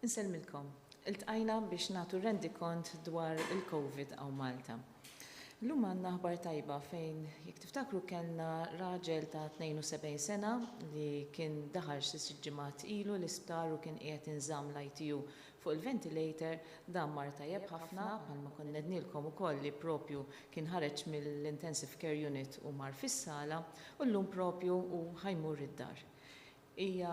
Insellmilkom. Iltqajna biex nagħtu rendikont dwar il-Covid hawn Malta. Illum għandna aħbar tajba fejn jekk tiftakru kellna raġel ta' 72 sena li kien daħal xi sitt ġimgħat ilu l-isptar u kien qiegħed inżamm l-ITU fuq il-ventilator, dan mar tajjeb ħafna bħalma konna għednielkom ukoll li propju kien ħareġ mill-intensive care unit u mar fis-sala u llum propju hu ħa jmur id-dar. Hija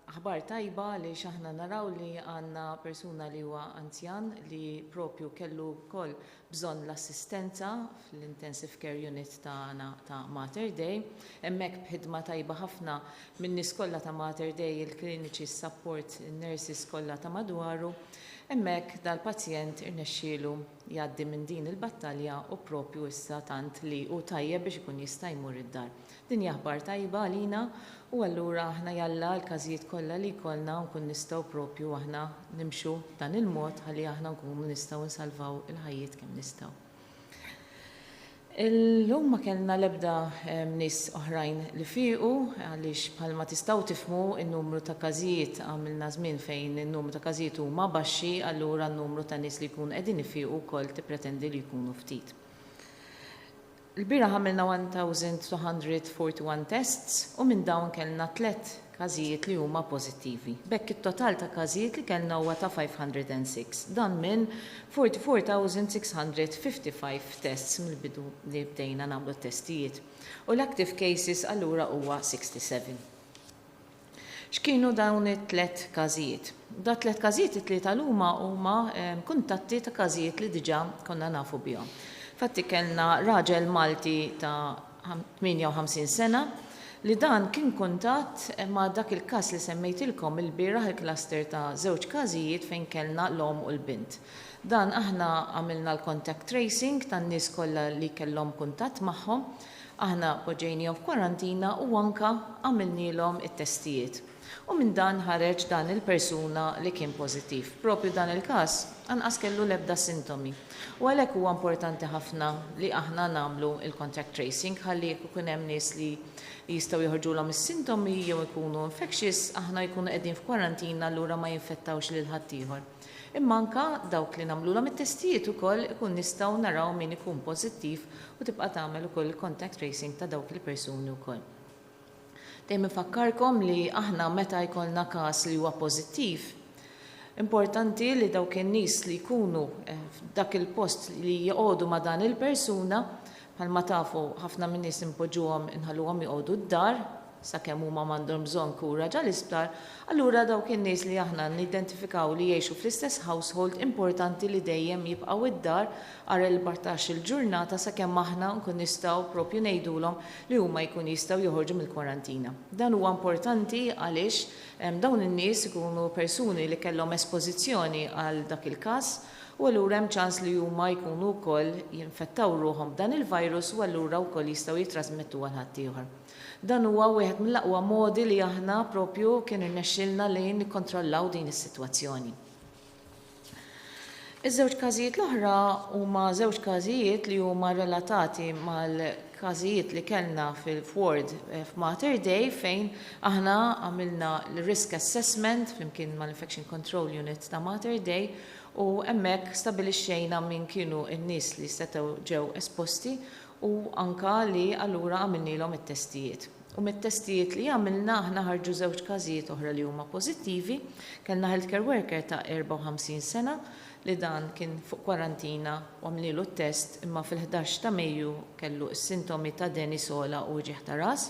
aħbar tajba għaliex aħna naraw li għandna persuna li huwa anzjan li propju kellu wkoll bżonn l-assistenza fl-intensive care unit tagħna ta' Mater Dei. Hemmhekk b'ħidma tajba ħafna min-nies kollha ta' Mater Dei, il-kliniċi, s-support, in-nurses kollha ta' madwaru, hemmhekk dal-pazjent irnexxielu jgħaddi minn din il-battalja u propju issa tant li hu tajjeb biex ikun jista' jmur id-dar. Din hi aħbar tajba għalina u allura aħna jalla l-każijiet kollha li jkollna nkun nistgħu propju aħna nimxu b'dan il-mod ħalli aħna nkunu nistgħu nsalvaw il-ħajjiet kemm nistgħu. Illum ma kellna l-ebda nies oħrajn li fiequ għaliex bħalma tistgħu tifhmu n-numru ta' każijiet għamilna żmien fejn in-numru ta' każijiet huma baxxi allura n-numru ta' nies li jkunu qegħdin ifiequ wkoll tippretendi li jkunu ftit. Lbieraħ għamilna 1,241 tests u minn dawn kellna tlett każijiet li huma pożittivi. B'hekk it-total ta' każijiet li kellna huwa ta' 506. Dan minn 44,655 tests mill-bidu li bdejna nagħmlu t-testijiet. U l-active cases allura huwa 67. X'kienu dawn it-tlett każijiet? Da tlett każijiet it-tlieta l huma huma kuntatti ta' każijiet li diġà konna nafu bihom. Fatti kellna raġel Malti ta' 58 sena li dan kien kuntatt ma' dak il-każ li semmejtilkom ilbieraħ il-cluster ta' żewġ każijiet fejn kellna l-omm u l-bint. Dan aħna għamilna l-contact tracing tan-nies kollha li kellhom kuntatt magħhom, aħna poġġejniehom f'kwarantina u anka għamilnielhom it-testijiet. U minn dan ħareġ dan il-persuna li kien pożittiv. Propju dan il-każ anqas kellu l-ebda sintomi. U għalhekk huwa importanti ħafna li aħna nagħmlu il-contact tracing ħalli jekk ikun hemm nies li jistgħu joħorġulhom is-sintomi jew ikunu infectious, aħna jkunu qegħdin f'kwarantina, allura ma jinfettawx lil ħaddieħor. Imma anka dawk li nagħmlulhom it-testijiet ukoll ikun nistgħu naraw min ikun pożittiv u tibqa' tagħmel ukoll il-contact tracing ta' dawk il-persuni wkoll. Dejjem infakkarkom li aħna meta jkollna każ li huwa pożittiv, importanti li dawk in-nies li jkunu f'dak il-post li joqogħdu ma' dan il-persuna, bħalma tafu ħafna min-nies inpoġġuhom, inħalluhom joqogħdu d-dar sakemm huma m'għandhom bżonn kura ġal-isptar, allura dawk in-nies li aħna nidentifikaw li jgħixu fl-istess household, importanti li dejjem jibqgħu id-dar għal 14-il ġurnata sakemm aħna nkun nistgħu propju ngħidulhom li huma jkun jistgħu joħorġu mill-kwarantina. Dan huwa importanti għaliex dawn in-nies ikunu persuni li kellhom espożizzjoni għal dak il-każ u allura hemm ċans li huma jkunu wkoll jinfettaw ruħhom b'dan il-virus u allura wkoll jistgħu jitrasmettu għal ħaddieħor. Dan huwa wieħed mill-aqwa modi li aħna propju kien irnexxielna li nikkontrollaw din is-sitwazzjoni. Iż-żewġ każijiet l-oħra huma żewġ każijiet li huma relatati mal-każijiet li kellna fil-ward f'Mater Dei, fejn aħna għamilna l-risk assessment flimkien mal-Infection Control Unit ta' Mater Dei u hemmhekk stabilixxejna min kienu n-nies li setgħu ġew esposti u anka li allura għamilnielhom it-testijiet. U mit-testijiet li għamilna aħna ħarġu żewġ każijiet oħra li huma pożittivi. Kellna healthcare worker ta' 54 sena li dan kien fuq kwarantina u għamlilu t-test, imma fil-11 ta' Mejju kellu s-sintomi ta' deni, sogħla u uġigħ ta' ras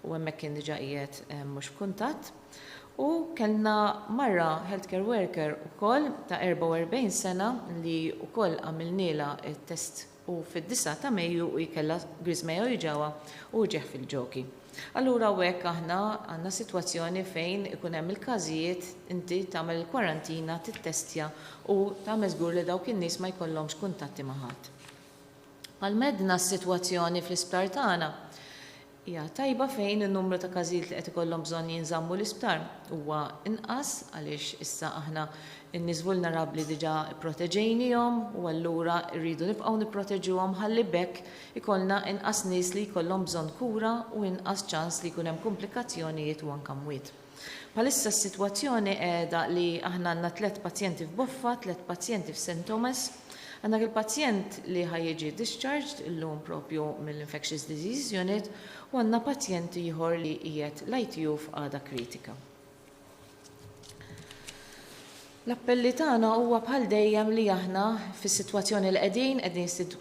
u hemmhekk kien diġà qiegħed mhux f'kuntatt. U kellna mara healthcare worker ukoll ta' 44 sena li wkoll għamilnielha t-test u fid-9 ta' Mejju u jkella griżmija ġewwa u uġigħ fil-ġoki. Allura hekk aħna għandna sitwazzjoni fejn ikun hemm il-każijiet, inti tagħmel il-kwarantina, tittestja u tagħmel żgur li dawk in-nies ma jkollhomx kuntatti ma' ħadd. Bħalma għedna, s-sitwazzjoni fl-isptar tagħna hija tajba, fejn in-numru ta' każijiet li qed ikollhom bżonn jinżammu l-isptar huwa inqas, għaliex issa aħna n-nies vulnerabbli diġà proteġejnihom u allura rridu nibqgħu nipproteġuhom ħalli b'hekk ikollna inqas nies li jkollhom bżonn kura u inqas ċans li jkun hemm komplikazzjonijiet u anke mwiet. Bħalissa s-sitwazzjoni qiegħda li aħna għandna tliet pazjenti f'Boffa, tliet pazjenti f'St. Thomas. Għandek il-pazjent li ħa jiġi discharged illum propju mill-Infectious Disease Unit u għandna pazjent ieħor li qiegħed l-ITU f'qagħda kritika. L-appelli tagħna huwa bħal dejjem li aħna fis-sitwazzjoni li qegħdin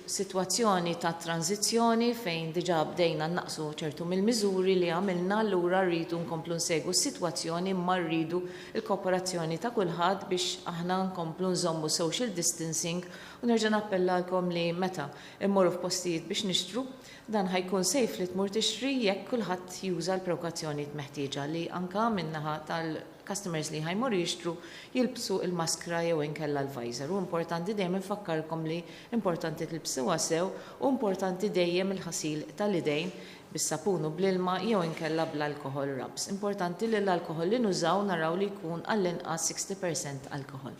sitwazzjoni ta' tranzizzjoni fejn diġà bdejna naqsu ċertu mill-miżuri li għamilna, allura rridu nkomplu nsegwu s-sitwazzjoni, imma rridu l-kooperazzjoni ta' kulħadd biex aħna nkomplu nżommu social distancing. U nerġa' nappellalkom li meta immorru f'postijiet biex nixtru, dan ħa jkun safe li tmur tixtri jekk kulħadd juża l-prekawzjonijiet meħtieġa, li anka min-naħa tal customers li ħa jmorru jixtru jilbsu il-maskra jew inkella l-visor. U importanti dejjem infakkarkom li importanti tilbsuha sew u importanti dejjem il-ħasil tal-idejn bis-sapun u bl-ilma jew inkella bl-alcohol rubs. Importanti li l-alkohol li nużaw naraw li jkun għall-inqas 60% alcohol.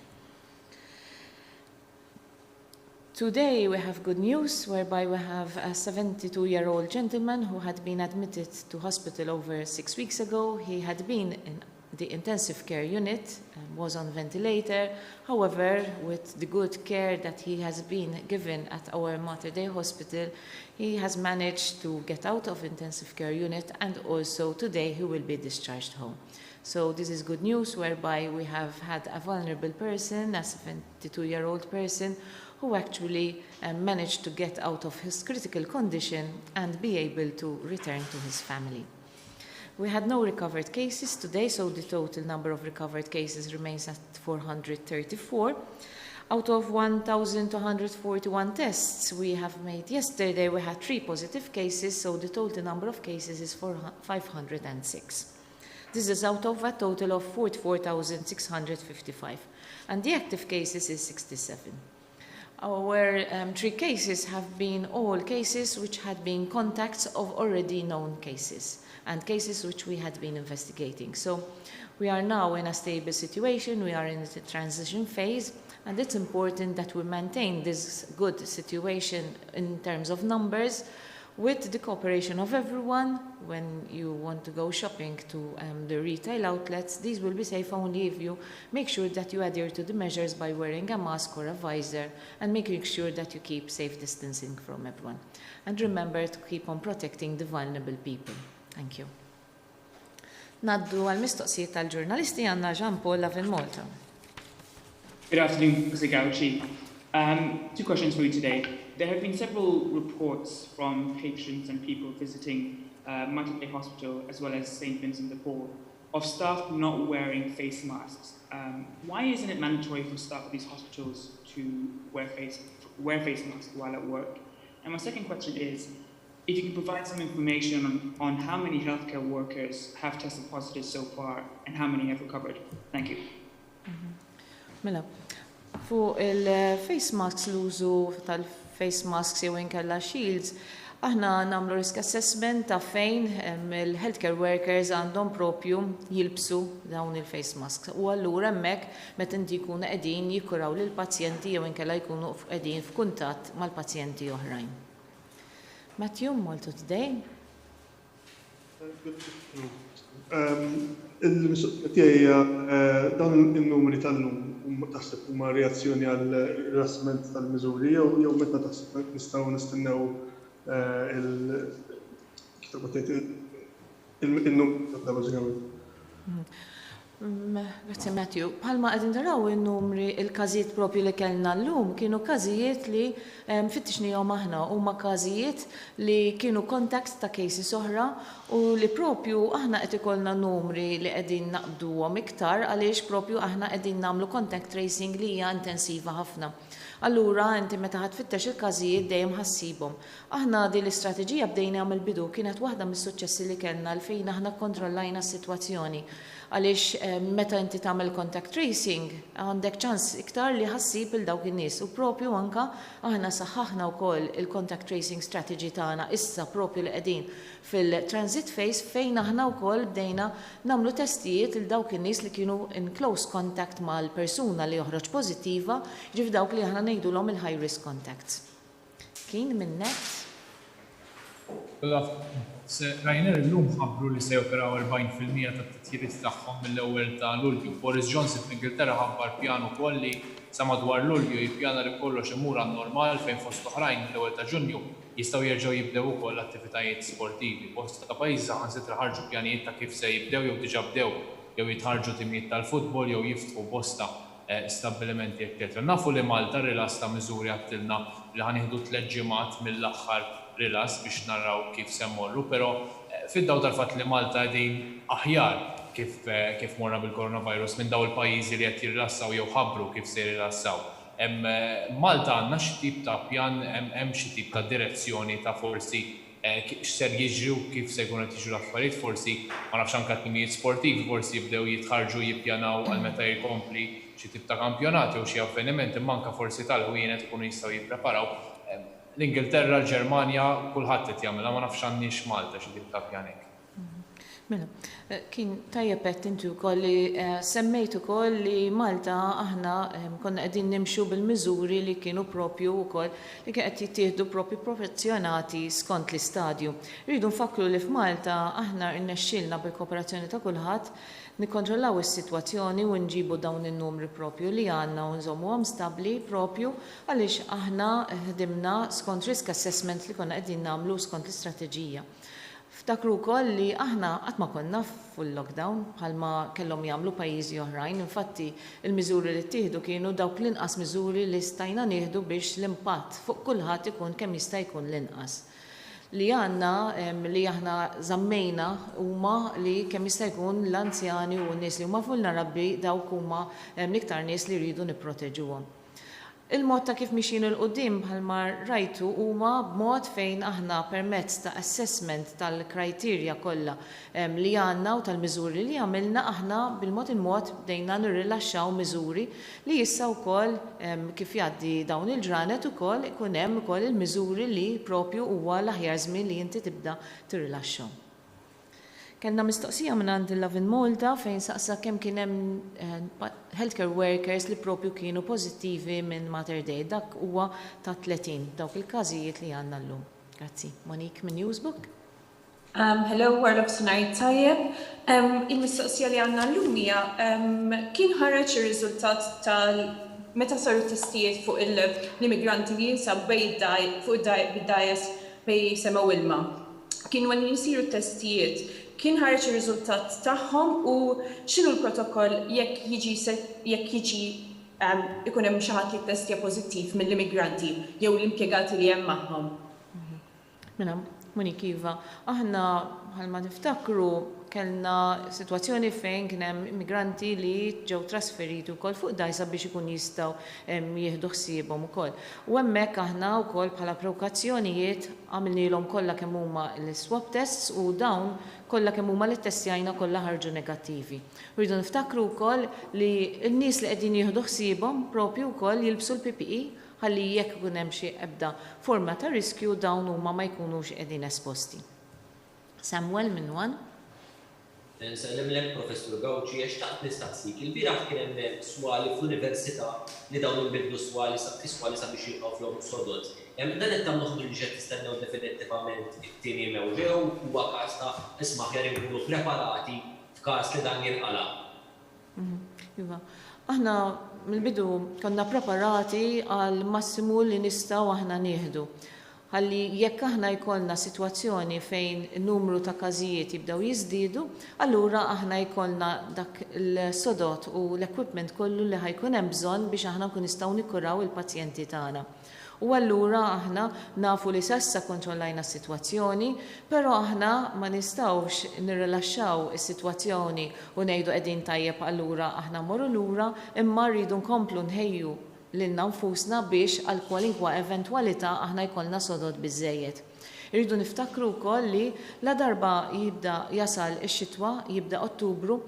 Today we have good news, whereby we have a 72-year-old gentleman who had been admitted to hospital over 6 weeks ago. He had been in the intensive care unit, was on ventilator. However, with the good care that he has been given at our Mater Dei Hospital, he has managed to get out of intensive care unit and also today he will be discharged home. So this is good news, whereby we have had a vulnerable person, a 72-year-old person, who actually managed to get out of his critical condition and be able to return to his family. We had no recovered cases today, so the total number of recovered cases remains at 434. Out of 1,241 tests we have made yesterday, we had three positive cases, so the total number of cases is 506. This is out of a total of 44,655. And the active cases is 67. Our three cases have been all cases which had been contacts of already known cases and cases which we had been investigating. So we are now in a stable situation, we are in the transition phase, and it's important that we maintain this good situation in terms of numbers with the cooperation of everyone. When you want to go shopping to the retail outlets, these will be safe only if you make sure that you adhere to the measures by wearing a mask or a visor and making sure that you keep safe distancing from everyone. And remember to keep on protecting the vulnerable people. Thank you. Ngħaddu għal-mistoqsijiet tal-ġurnalisti. Għandna Jean Paul Lavin Malta. Good afternoon, Mr. Gauci. Two questions for you today. There have been several reports from patients and people visiting Mater Dei Hospital as well as St. Vincent de Paul of staff not wearing face masks. Why isn't it mandatory for staff at these hospitals to wear face masks while at work? And my second question is, if you can provide some information on how many healthcare workers have tested positive so far and how many have recovered. Thank you. Mela, fuq il-face masks, l-użu tal-face masks jew inkella shields, aħna nagħmlu risk assessment ta' fejn il-healthcare workers għandhom propju jilbsu dawn il-face masks. U allura hemmhekk meta inti jkunu qegħdin jikkuraw lill-pazjenti jew inkella jkunu qegħdin f'kuntatt mal-pazjenti oħrajn. Matthew, Malta Today. Il-mistoqsija tiegħi hija dawn in-numri tal-lum huma taħseb huma reazzjoni għal rilassament tal-miżuri jew meta taħseb nistgħu nistennew il kif taqbad tgħid il-numri ta' bażikament? Grazzi, Matthew. Bħalma qegħdin taraw in-numri, il-każijiet propju li kellna llum kienu każijiet li fittixnihom aħna, huma każijiet li kienu contacts ta' cases oħra u li propju aħna qed ikollna numri li qegħdin naqbduhom iktar għaliex propju aħna qegħdin nagħmlu contact tracing li hija intensiva ħafna. Allura inti meta ħa tfittex il-każijiet dejjem ħa ssibhom. Aħna din l-istrateġija bdejna mill-bidu, kienet waħda mis-suċċessi li kellna l fejn aħna kontrollajna s-sitwazzjoni għaliex meta inti tagħmel contact tracing għandek ċans iktar li ħa ssib il dawk in-nies u propju anka aħna saħħaħna wkoll il-contact tracing strategy tagħna issa propju li qegħdin fil-transit phase, fejn aħna wkoll bdejna nagħmlu testijiet il dawk in-nies li kienu in close contact mal-persuna li joħroġ pożittiva, ġif dawk li aħna ngħidulhom il-high risk contacts. Kien minn Net. Ryanair illum ħabbru li se joperaw 40% tat-titjiriet tagħhom mill-ewwel ta' Lulju. Boris Johnson fl-Ingilterra ħabbar pjan ukoll li sa madwar Lulju jippjana li kollox imur għan-normal, fejn fost oħrajn mill-ewwel ta' Ġunju jistgħu jerġgħu jibdew ukoll attivitajiet sportivi. Bosta pajjiżi saħansitra ħarġu pjanijiet ta' kif se jibdew jew diġà bdew jew jitħarġu timijiet tal-futbol jew jiftħu bosta stabbilimenti, eccetera. Nafu li Malta rilass ta' miżuri għedtilna li ħa nieħdu 3 ġimgħat mill-aħħar rilass biex naraw kif se mmorru, però fid-daw tal-fatt li Malta qegħdin aħjar kif morna bil-coronavirus minn daw il-pajjiżi li qed jirrilassaw jew ħabbru kif se jirrilassaw. Malta għandna xi tip ta' pjan, hemm xi tip ta' direzzjoni ta' forsi x'ser jiġri u kif se jkunu qed jiġru l-affarijiet, forsi ma nafx, anke timijiet sportivi forsi jibdew jitħarġu, jippjanaw għal meta jkompli xi tip ta' kampjonat jew xi avveniment, imma anke forsi tal-ħwienet ikunu jistgħu jippreparaw. L-Ingilterra, l-Ġermanja, kulħadd qed jagħmilha, ma nafx għandniex Malta xi tip ta' pjan hekk. Mela, kien tajjeb qed inti wkoll li semmejt ukoll li Malta aħna konna qegħdin nimxu bil-miżuri li kienu propju wkoll li kien qed jittieħdu propju proporzjonati skont l-istadju. Rridu nfakru li f'Malta aħna rnexxielna bil-kooperazzjoni ta' kulħadd nikkontrollaw is-sitwazzjoni u nġibu dawn in-numri propju li għandna u nżommuhom stabbli propju għaliex aħna ħdimna skont risk assessment li konna qegħdin nagħmlu skont l-istrateġija. Ftakru wkoll li aħna qatt ma konna full lockdown bħalma kellhom jagħmlu pajjiżi oħrajn. Infatti, il-miżuri li ttieħdu kienu dawk l-inqas miżuri li stajna nieħdu biex l-impatt fuq kulħadd ikun kemm jista' jkun l-inqas. Li għandna li aħna żammejna huma li kemm jista' jkun l-anzjani u n-nies li huma vulnerabbli, dawk huma l-iktar nies li rridu nipproteġuhom. Il-mod ta' kif mixjin 'il quddiem, bħalma rajtu, huwa b'mod fejn aħna permezz ta' assessment tal-criteria kollha li għandna u tal-miżuri li għamilna, aħna bil-mod il-mod bdejna nirrilaxxaw miżuri li issa wkoll, kif jgħaddi dawn il-ġranet ukoll, ikun hemm ukoll il-miżuri li propju huwa l-aħjar żmien li inti tibda tirrilaxxhom. Kellna mistoqsija mingħand il-Lovin Malta fejn saqsa kemm kien hemm healthcare workers li propju kienu pożittivi minn Mater Dei. Dak huwa ta' 30 dawk il-każijiet li għandna llum. Grazzi. Monique minn Newsbook. Hello, wara nofsinhar tajjeb. Il-mistoqsija li għandna llum hija kien ħareġ ir-riżultat tal meta saru testijiet fuq l-immigranti li jinsabu bejn fuq id-dgħajjes bejn sema u ilma. Kienu qegħdin isiru testijiet. Kien ħareġ ir-riżultat tagħhom u x'inhu l-protokoll jekk jiġi ikun hemm xi ħadd li ttestja pożittiv mill-immigranti jew l-impjegati li hemm magħhom? Mela, Monique, iva, aħna bħalma tiftakru kellna situazzjoni fejn kien hemm immigranti li ġew trasferiti wkoll fuq dgħajsa biex ikun jistgħu jieħdu ħsiebhom ukoll. U hemmhekk aħna wkoll bħala prekawzjonijiet għamilnielhom kollha kemm huma l-swab tests u dawn kollha kemm huma li ttestjajna kollha ħarġu negattivi. Rridu niftakru wkoll li n-nies li qegħdin jieħdu ħsiebhom propju wkoll jilbsu l-PPE ħalli jekk ikun hemm xi ebda forma ta' riskju, dawn huma ma jkunux qegħdin esposti. Samuel minn One. Nsellimlek, Professur Gauci, xtaqt nistaqsik. Il-bieraħ kien hemm swali fl-università li dawn inbidlu swali fi swali sabiex jilqgħu fihom sodod. Dan qed tagħmluh li qed tistennew definittivament it-tieni mewġa jew huwa każ ta' isma', aħjar inkunu preparati f'każ li dan jinqala'? Iva. Aħna mill-bidu konna preparati għal massimu li nistgħu aħna nieħdu. Ħalli jekk aħna jkollna sitwazzjoni fejn numru ta' każijiet jibdew jiżdiedu, allura aħna jkollna dak il-sodod u l-equipment kollu li ħa jkun hemm bżonn biex aħna nkun nistgħu nikkuraw il-pazjenti tagħna. U allura aħna nafu li s'issa kontrollajna s-sitwazzjoni, però aħna ma nistgħux nirrilaxxaw is-sitwazzjoni u ngħidu qegħdin tajjeb, allura aħna mmorru lura, imma rridu nkomplu nħejju lilna nfusna biex għal kwalinkwa eventwalità aħna jkollna sodod biżejjed. Irridu niftakru wkoll li la darba jibda jasal ix-xitwa, jibda Ottubru,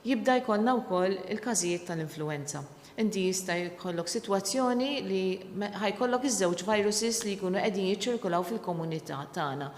jibda jkollna wkoll il-każijiet tal-influenza. Inti jista' jkollok sitwazzjoni li ħa jkollok iż-żewġ viruses li jkunu qegħdin jiċċirkulaw fil-komunità tagħna.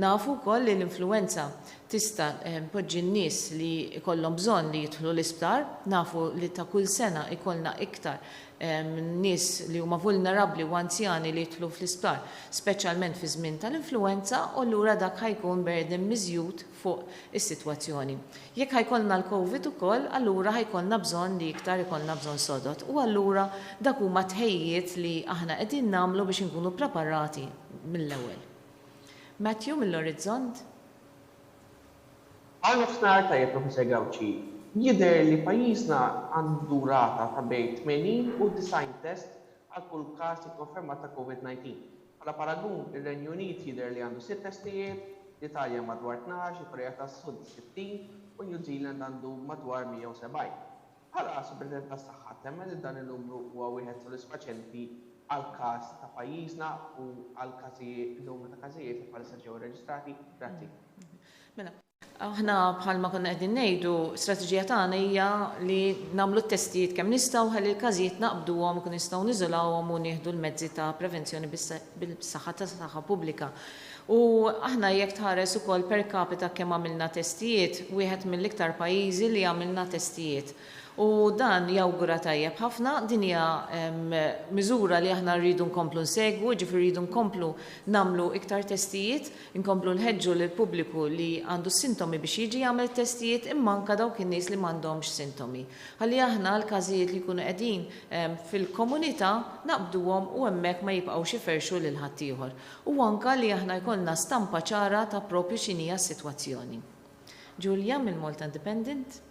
Nafu wkoll li l-influenza tista' tpoġġi n-nies li jkollhom bżonn li jidħlu l-isptar, nafu li ta' kull sena jkollna iktar nies li huma vulnerabbli u anzjani li jidħlu fl-isptar, speċjalment fi żmien tal-influenza, u allura dak ħa jkun burden miżjud fuq is-sitwazzjoni. Jekk ħa jkollna l-Covid ukoll, allura ħa jkollna bżonn li iktar ikollna bżonn sodod. U allura dak huma tħejjiet li aħna qegħdin nagħmlu biex inkunu preparati mill-ewwel. Matthew mill-Orizzont. Wara nofsinhar tajjeb, Professor Gauci. Jidher li pajjiżna għandu rata ta' bejn 80 u 90 test għal kull każ ikkonfermat ta' COVID-19. Bħala paragun, ir-Renju Unit jidher li għandu sitt testijiet, l-Italja madwar 12, il-Korea tas-Sud 60 u New Zealand għandu madwar 170. Bħala Supretendent tas-Saħħa, temmen li dan il-numru huwa wieħed sodisfaċenti għal każ ta' pajjiżna u għal każijiet numru ta' każijiet li bħalissa ġew irreġistrati? Grazzi. Mela, aħna bħalma konna qegħdin ngħidu, strateġija tagħna hija li nagħmlu t-testijiet kemm nistgħu ħalli l-każijiet naqbduhom, kun nistgħu niżolawhom u nieħdu l-mezzi ta' prevenzjoni bis-saħħa ta' saħħa pubblika. U aħna jekk tħares ukoll per capita kemm għamilna testijiet, wieħed mill-iktar pajjiżi li għamilna testijiet. U dan jawgura tajjeb ħafna. Din hija miżura li aħna rridu nkomplu nsegwu, ġifieri rridu nkomplu nagħmlu iktar testijiet, nkomplu nħeġġu lill-pubbliku li għandu sintomi biex jiġi jagħmel testijiet, imma anka dawk in-nies li m'għandhomx sintomi. Ħalli aħna l-każijiet li jkunu qegħdin fil-komunità naqbduhom u hemmhekk ma jibqgħux iferxu lil ħaddieħor. U anka li aħna jkollna stampa ċara ta' propju x'inhija s-sitwazzjoni. Julia mill-Malta Independent.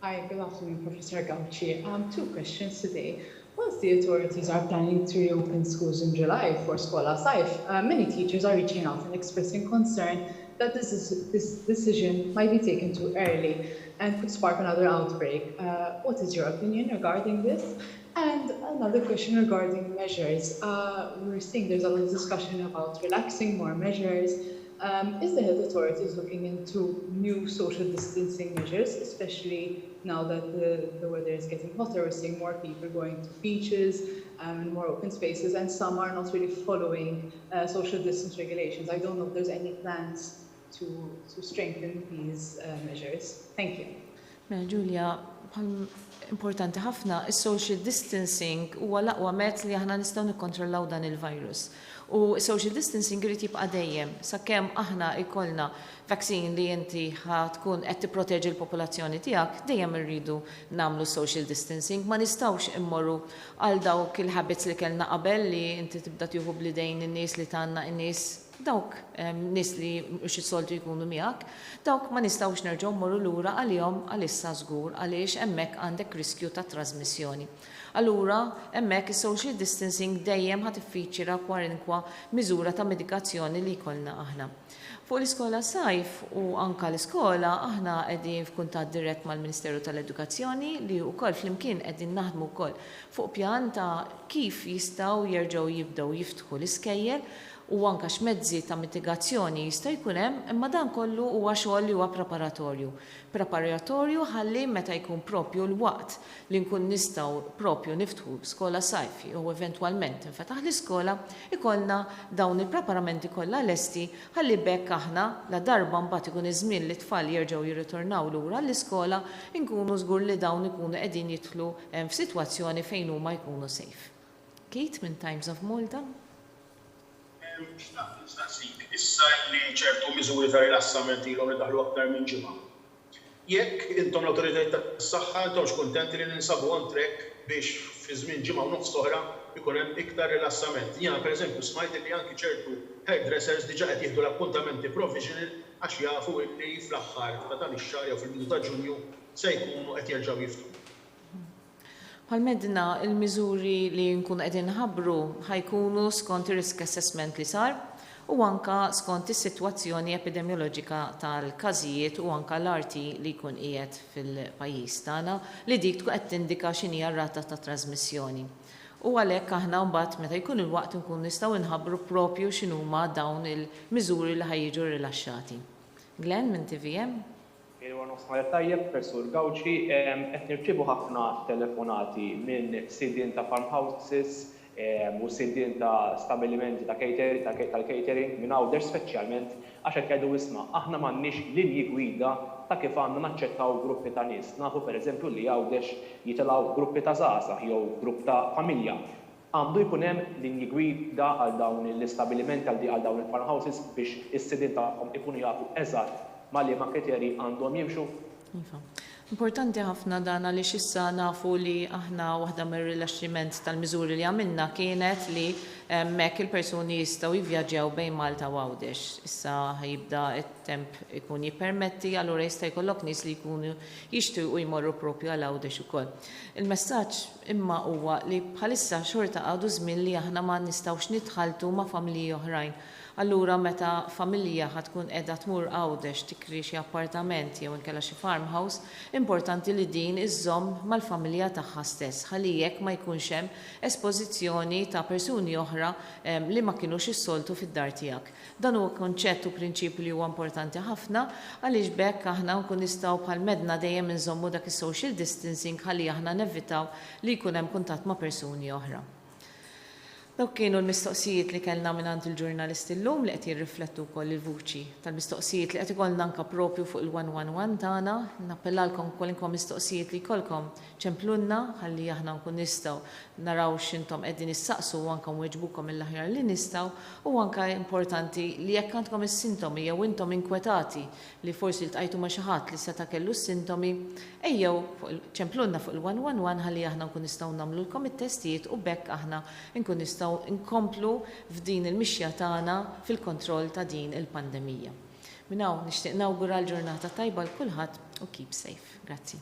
Hi, good afternoon, Professor Gauci. Two questions today. Once the authorities are planning to reopen schools in July for Skola Sajf, many teachers are reaching out and expressing concern that this decision might be taken too early and could spark another outbreak. What is your opinion regarding this? And another question regarding measures. We're seeing there's a lot of discussion about relaxing more measures. Is the health authorities looking into new social distancing measures, especially now that the weather is getting hotter, we're seeing more people going to beaches and more open spaces, and some are not really following social distance regulations. I don't know if there's any plans to strengthen these measures. Thank you. Mela Julia, importanti ħafna, is-social distancing huwa l-aqwa mezz li aħna nistgħu nikkontrollaw dan il-virus. U social distancing irid jibqa' dejjem sakemm aħna jkollna vaccine li inti ħa tkun qed tipproteġi l-popolazzjoni tiegħek, dejjem irridu nagħmlu social distancing. Ma nistgħux immorru għal dawk il-habits li kellna qabel, li inti tibda tieħu bl-idejn in-nies, li tgħannaq in-nies, dawk nies li mhux is-soltu jkunu miegħek, dawk ma nistgħux nerġgħu mmorru lura għalihom għalissa żgur, għaliex hemmhekk għandek riskju ta' trasmissjoni. Allura hemmhekk is-social distancing dejjem ħa tiffiċira kwalinkwa miżura ta' mitigazzjoni li jkollna aħna. Fuq l-iskola sajf u anka l-iskola, aħna qegħdin f'kuntatt dirett mal-Ministeru tal-Edukazzjoni, li wkoll flimkien qegħdin naħdmu wkoll fuq pjan ta' kif jistgħu jerġgħu jibdew jiftħu l-iskejjel u anka x'mezzi ta' mitigazzjoni jista' jkun hemm, imma dan kollu huwa xogħol li huwa preparatorju. Preparatorju ħalli meta jkun propju l-waqt li nkun nistgħu propju niftħu skola sajf jew eventwalment tinfetaħ l-iskola, ikollna dawn il-preparamenti kollha lesti, ħalli b'hekk aħna, la darba mbagħad ikun iż-żmien li t-tfal jerġgħu jirritornaw lura l-iskola, inkunu żgur li dawn ikunu qegħdin jidħlu f'sitwazzjoni fejn huma jkunu safe. Kate minn Times of Malta. Xtaqt nistaqsik, issa li ċertu miżuri ta' rilassament ilhom li daħlu aktar minn ġimgħa, jekk intom l-awtoritajiet tas-saħħa intomx kuntenti li ninsabu on track biex fi żmien ġimgħa u nofs oħra jkun hemm iktar rilassament. Jiena pereżempju smajt li anki ċertu hairdressers diġà qed jieħdu l-appuntamenti provisional għax jafu illi fl-aħħar ta' dan ix-xahar jew fil-bidu ta' Ġunju se jkunu qed jerġgħu jiftħu. Bħal m'għedna, il-miżuri li nkunu qegħdin nħabbru ħa jkunu skont ir-risk assessment li sar u anka skont is-sitwazzjoni epidemjoloġika tal-każijiet u anka l-RT li jkun qiegħed fil-pajjiż tagħna, li dik tkun qed tindika x'inhi r-rata ta' trasmissjoni. U għalhekk aħna mbagħad meta jkun il-waqt nkunu nistgħu nħabbru propju x'inhuma dawn il-miżuri li ħa jiġu rilaxxati. Glenn minn TVM. Il-wara nofsinhar tajjeb, Professur Gauci. Qed nirċievu ħafna telefonati minn sidien ta' farmhouses u sidien ta' stabilimenti ta' tal-catering minn Għawdex speċjalment, għax qed jgħidu, "Isma', aħna m'għandniex linji gwida ta' kif għandna naċċettaw gruppi ta' nies." Nafu, pereżempju, li Għawdex jitilgħu gruppi ta' żgħażagħ jew grupp ta' familja. Għandu jkun hemm linji gwida għal dawn l-istabilimenti, għal dawn il-farmhouses, biex is-sidien tagħhom ikunu jafu eżatt ma' liema kriterji għandhom jimxu? Iva. Importanti ħafna dan, għaliex issa nafu li aħna waħda mir-rilaxximent tal-miżuri li għamilna kienet li hemmhekk il-persuni jistgħu jivvjaġġjaw bejn Malta u Għawdex. Issa jibda t-temp ikun jippermetti, allura jista' jkollok nies li jkunu jixtiequ jmorru propju għal Għawdex ukoll. Il-messaġġ imma huwa li bħalissa xorta għadu żmien li aħna ma nistgħux nitħalltu ma' familji oħrajn. Allura meta familja ħa tkun qiegħda tmur Għawdex tikri xi appartament jew inkella xi farmhouse, importanti li din iżżomm mal-familja tagħha stess ħalli jekk ma jkunx hemm espożizzjoni ta' persuni oħra li ma kinux is-soltu fid-dar tiegħek. Dan huwa kunċett u prinċipju li huwa importanti ħafna, għaliex b'hekk aħna nkun nistgħu, bħal m'għedna, dejjem inżommu dak is-social distancing ħalli aħna nevitaw li jkun hemm kuntatt ma' persuni oħra. Dawk kienu l-mistoqsijiet li kellna mingħand il-ġurnalisti llum, li qed jirriflettu wkoll il-vuċi tal-mistoqsijiet li qed ikollna anka propju fuq il-111 tagħna. Nappellalkom, kwalinkwa mistoqsijiet li jkollkom, ċemplunna ħalli aħna nkun nistgħu naraw x'intom qegħdin issaqsu u anke nweġbukom mill-aħjar li nistgħu. U anke importanti li jekk għandkom is-sintomi jew intom inkwetati li forsi ltqajtu ma' xi ħadd li seta' kellu s-sintomi, ejjew ċemplunna fuq il-111 ħalli aħna nkun nistgħu nagħmlulkom it-testijiet u b'hekk aħna nkun nistgħu nkomplu f'din il-mixja tagħna fil-kontroll ta' din il-pandemija. Minn hawn nixtieq nawgura l-ġurnata tajba lil kulħadd u keep safe. Grazzi.